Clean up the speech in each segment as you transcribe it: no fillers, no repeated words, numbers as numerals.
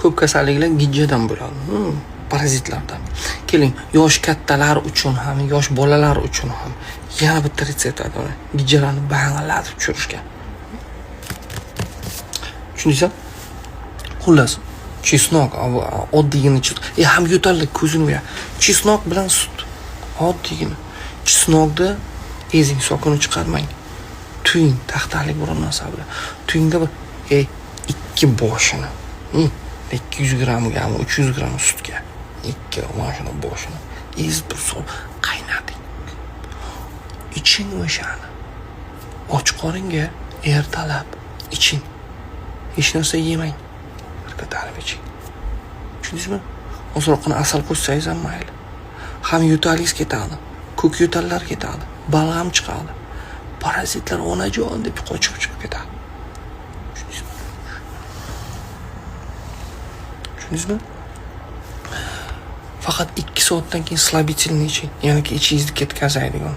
Ko'p kasalliklar gijjadan bo'ladi, parazitlardan. Keling, yosh kattalar uchun ham, yosh bolalar uchun ham yana bitta retsept aytaman. Gijjalarni bang'illatib tushirishga. Tushundingizmi? Xullas, чеснок, oddiygina ham yo'talli ko'zini. Чеснок bilan sut. Oddiygina. Чеснок ni ezing, сок ini chiqarmang. Tuying, taxtalik biror narsa bilan. Tuyingda bir ikki boshini. 200 grammgami, 300 gramm sutga. Ikki mana shuni boshini ezib bir sol qaynating. Iching o'shani. Och qoringa ertalab iching. Hech narsa yemang. Bir ko'tarib iching. Tushundingizmi? Ozroqgina asal qo'shsangiz ham mayli. Ham yo'talingiz ketadi, ko'k yo'tallar ketadi, balg'am chiqadi. Parazitlar onajon deb qochib chiqib ketadi. Tushundingizmi? Tushundingizmi? Faqat 2 soatdan keyin слабительный iching, ya'ni ichingizni ketkazadigan.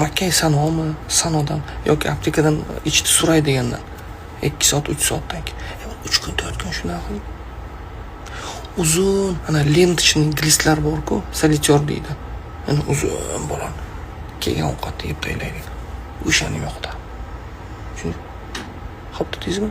Makkay sanomi, sanodan yoki aptekadan ichni suraydigandan 2 soat, 3 soatdan keyin. 3 kun, 4 kun shunday qiling. Uzun, ana ленточный глист lar bor-ku, солитер deydi. Ana uzun bo'ladi. Kelgan ovqatni yeb taylaydi. O'shani yoqda. Tushundingizmi? Xo'p dedingizmi?